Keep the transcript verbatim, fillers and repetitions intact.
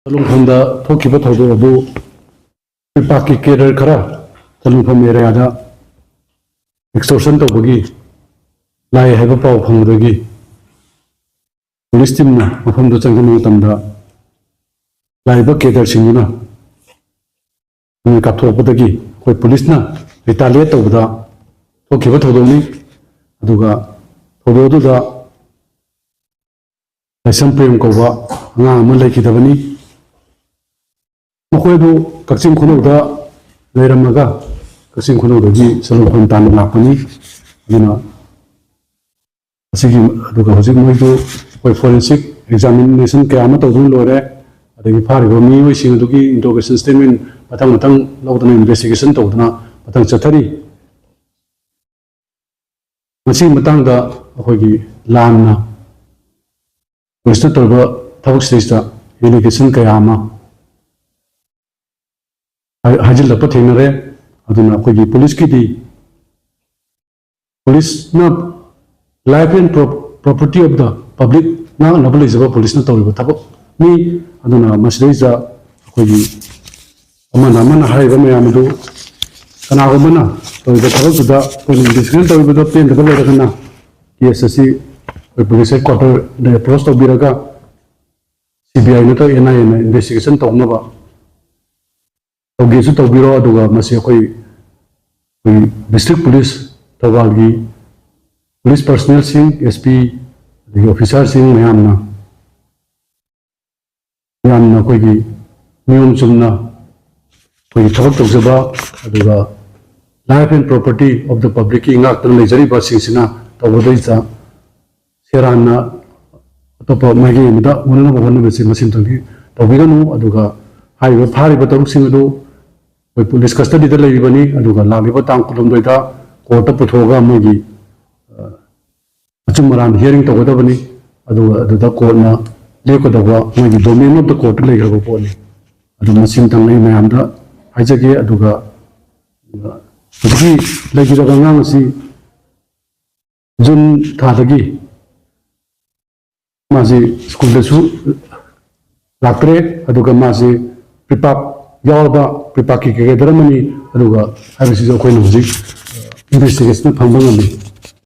ꯁꯂꯨꯡꯐꯝꯗ ꯊꯣꯛꯈꯤꯕ ꯊꯧꯗꯣꯛ ꯑꯗꯨ ꯄꯥꯛꯀꯤ ꯀꯦꯗꯔ ꯈꯔ ꯁꯂꯨꯡꯐꯝ ꯑꯦꯔꯤꯌꯥꯗ ꯑꯦꯛꯁꯇꯣꯔꯁꯟ ꯇꯧꯕꯒꯤ ꯂꯥꯛꯑꯦ ꯍꯥꯏꯕ ꯄꯥꯎ ꯐꯪꯕꯗꯒꯤ ꯄꯨꯂꯤꯁ ꯇꯤꯝꯅ ꯃꯐꯝꯗꯨ ꯆꯪꯁꯤꯟꯕ ꯃꯇꯝꯗ ꯂꯥꯛꯏꯕ ꯀꯦꯗꯔꯁꯤꯡꯗꯨꯅ ꯅꯣꯡꯃꯩ ꯀꯥꯞꯊꯣꯛꯄꯗꯒꯤ ꯑꯩꯈꯣꯏ ꯄꯨꯂꯤꯁꯅ ꯔꯤꯇꯥꯂꯤꯌꯦꯠ ꯇꯧꯕꯗ ꯊꯣꯛꯈꯤꯕ ꯊꯧꯗꯣꯛꯅꯤ꯫ ꯑꯗꯨꯒ ꯊꯧꯗꯣꯛ ꯑꯗꯨꯗ ꯂꯥꯏꯁ꯭ꯔꯝ ꯄ꯭ꯔꯦꯝ ꯀꯧꯕ ꯑꯉꯥꯡ ꯑꯃ ꯂꯩꯈꯤꯗꯕꯅꯤ꯫ ꯃꯈꯣꯏ ꯑꯗꯨ ꯀꯛꯆꯤꯡ ꯈꯨꯅꯧꯗ ꯂꯩꯔꯝꯃꯒ ꯀꯛꯆꯤꯡ ꯈꯨꯅꯧꯗꯒꯤ ꯁꯂꯨꯡꯐꯝ ꯇꯥꯟꯅ ꯂꯥꯛꯄꯅꯤ꯫ ꯑꯗꯨꯅ ꯑꯁꯤꯒꯤ ꯑꯗꯨꯒ ꯍꯧꯖꯤꯛ ꯃꯣꯏꯗꯨ ꯑꯩꯈꯣꯏ ꯐꯣꯔꯦꯟꯁꯤꯛ ꯑꯦꯛꯖꯥꯃꯤꯅꯦꯁꯟ ꯀꯌꯥ ꯑꯃ ꯇꯧꯗꯨꯅ ꯂꯣꯏꯔꯦ꯫ ꯑꯗꯒꯤ ꯐꯥꯔꯤꯕ ꯃꯤꯑꯣꯏꯁꯤꯡ ꯑꯗꯨꯒꯤ ꯏꯟꯇ꯭ꯔꯣꯒꯦꯁꯟ ꯁ꯭ꯇꯦꯠꯃꯦꯟ ꯃꯊꯪ ꯃꯊꯪ ꯂꯧꯗꯅ ꯏꯟꯚꯦꯁꯇꯤꯒꯦꯁꯟ ꯇꯧꯗꯅ ꯃꯊꯪ ꯆꯠꯊꯔꯤ꯫ ꯃꯁꯤꯒꯤ ꯃꯇꯥꯡꯗ ꯑꯩꯈꯣꯏꯒꯤ ꯂꯥꯟꯅ ꯄꯨꯂꯤꯁꯅ ꯇꯧꯔꯤꯕ ꯊꯕꯛꯁꯤꯗꯩꯁꯤꯗ ꯑꯦꯂꯤꯒꯦꯁꯟ ꯀꯌꯥ ꯑꯃ ꯍꯥꯏ- ꯍꯥꯏꯖꯤꯜꯂꯛꯄ ꯊꯦꯡꯅꯔꯦ꯫ ꯑꯗꯨꯅ ꯑꯩꯈꯣꯏꯒꯤ ꯄꯨꯂꯤꯁꯀꯤꯗꯤ ꯄꯨꯂꯤꯁꯅ life and pro- property of the public ꯉꯥꯛꯅꯕ ꯂꯩꯖꯕ ꯄꯨꯂꯤꯁꯅ ꯇꯧꯔꯤꯕ ꯊꯕꯛꯅꯤ꯫ ꯑꯗꯨꯅ ꯃꯁꯤꯗꯩꯁꯤꯗ ꯑꯩꯈꯣꯏꯒꯤ ꯑꯃꯅ ꯑꯃꯅ ꯍꯥꯏꯔꯤꯕ ꯃꯌꯥꯝ ꯑꯗꯨ ꯀꯅꯥꯒꯨꯝꯕꯅ ꯇꯧꯔꯤꯕ ꯊꯕꯛꯇꯨꯗ ꯑꯩꯈꯣꯏꯅ ꯏꯟꯚꯦꯁꯇꯤꯒꯦꯁꯟ ꯇꯧꯔꯤꯕꯗ ꯄꯦꯟꯗꯕ ꯂꯩꯔꯒꯅ ꯀꯦꯁ ꯑꯁꯤ ꯑꯩꯈꯣꯏ ꯄꯨꯂꯤꯁ ꯍꯦꯗ ꯀ꯭ꯋꯥꯇꯔꯗ ꯑꯦꯄ꯭ꯔꯣꯁ ꯇꯧꯕꯤꯔꯒ ꯁꯤ ꯕꯤ ꯑꯥꯏ ꯅꯠꯇ꯭ꯔꯒ ꯑꯦꯟ ꯑꯥꯏ ꯑꯦꯅ ꯏꯟꯚꯦꯁꯇꯤꯒꯦꯁꯟ ꯇꯧꯅꯕ ꯇꯧꯒꯦꯁꯨ ꯇꯧꯕꯤꯔꯣ꯫ ꯑꯗꯨꯒ ꯃꯁꯤ ꯑꯩꯈꯣꯏ ꯑꯩꯈꯣꯏ ꯗꯤꯁꯇ꯭ꯔꯤꯛ ꯄꯨꯂꯤꯁ ꯊꯧꯕꯥꯜꯒꯤ ꯄꯨꯂꯤꯁ ꯄꯔꯁꯅꯦꯜꯁꯤꯡ, ꯑꯦꯁ ꯄꯤ, ꯑꯗꯒꯤ ꯑꯣꯐꯤꯁꯥꯔꯁꯤꯡ ꯃꯌꯥꯝꯅ ꯌꯥꯝꯅ ꯑꯩꯈꯣꯏꯒꯤ ꯅꯤꯌꯣꯝ ꯆꯨꯝꯅ ꯑꯩꯈꯣꯏꯒꯤ ꯊꯕꯛ ꯇꯧꯖꯕ, ꯑꯗꯨꯒ life and property of the publicꯀꯤ ꯉꯥꯛꯇꯨꯅ ꯂꯩꯖꯔꯤꯕꯁꯤꯡꯁꯤꯅ ꯇꯧꯕꯗꯩꯗ ꯁꯦꯔꯥꯟꯅ ꯑꯇꯣꯞꯄ ꯃꯥꯏꯀꯩ ꯑꯃꯗ ꯑꯣꯟꯅꯅꯕ ꯍꯣꯠꯅꯕꯁꯤ ꯃꯁꯤꯃꯇꯪꯗꯤ ꯇꯧꯕꯤꯒꯅꯨ꯫ ꯑꯗꯨꯒ ꯍꯥꯏꯔꯤꯕ ꯐꯥꯔꯤꯕ ꯇꯔꯨꯛꯁꯤꯡ ꯑꯗꯨ ꯑꯩꯈꯣꯏ ꯄꯨꯂꯤꯁ ꯀꯁꯇꯗꯤꯗ ꯂꯩꯔꯤꯕꯅꯤ꯫ ꯑꯗꯨꯒ ꯂꯥꯛꯂꯤꯕ ꯇꯥꯡ ꯀꯨꯟꯍꯨꯝꯗꯣꯏꯗ ꯀꯣꯔꯠꯇ ꯄꯨꯊꯣꯛꯑꯒ ꯃꯣꯏꯒꯤ, ꯑ, ꯑꯆꯨꯝ ꯑꯔꯥꯟ ꯍꯤꯌꯥꯔꯤꯡ ꯇꯧꯒꯗꯕꯅꯤ꯫ ꯑꯗꯨꯒ ꯑꯗꯨꯗ ꯀꯣꯔꯠꯅ ꯂꯦꯞꯀꯗꯧꯕ ꯃꯣꯏꯒꯤ domain of the courtꯇ ꯂꯩꯈ꯭ꯔꯕ ꯄꯣꯠꯅꯤ꯫ ꯑꯗꯨ ꯃꯁꯤꯃꯇꯪ ꯑꯩ ꯃꯌꯥꯝꯗ ꯍꯥꯏꯖꯒꯦ꯫ ꯑꯗꯨꯒ ꯍꯧꯖꯤꯛꯀꯤ ꯂꯩꯈꯤꯗꯕ ꯑꯉꯥꯡ ꯑꯁꯤ ꯖꯨꯟ ꯊꯥꯗꯒꯤ ꯃꯥꯁꯤ ꯁ꯭ꯀꯨꯜꯗꯁꯨ ꯂꯥꯛꯇ꯭ꯔꯦ꯫ ꯑꯗꯨꯒ ꯃꯥꯁꯤ ꯄ꯭ꯔꯤꯄꯥꯛ ꯌꯥꯎꯔꯕ ꯄ꯭ꯔꯤꯄꯥꯛꯀꯤ ꯀꯦꯗꯔ ꯑꯃꯅꯤ꯫ ꯑꯗꯨꯒ ꯍꯥꯏꯕꯁꯤꯁꯨ ꯑꯩꯈꯣꯏꯅ ꯍꯧꯖꯤꯛ ꯏꯟꯚꯦꯁꯇꯤꯒꯦꯁꯟ ꯐꯪꯕ ꯉꯝꯃꯤ꯫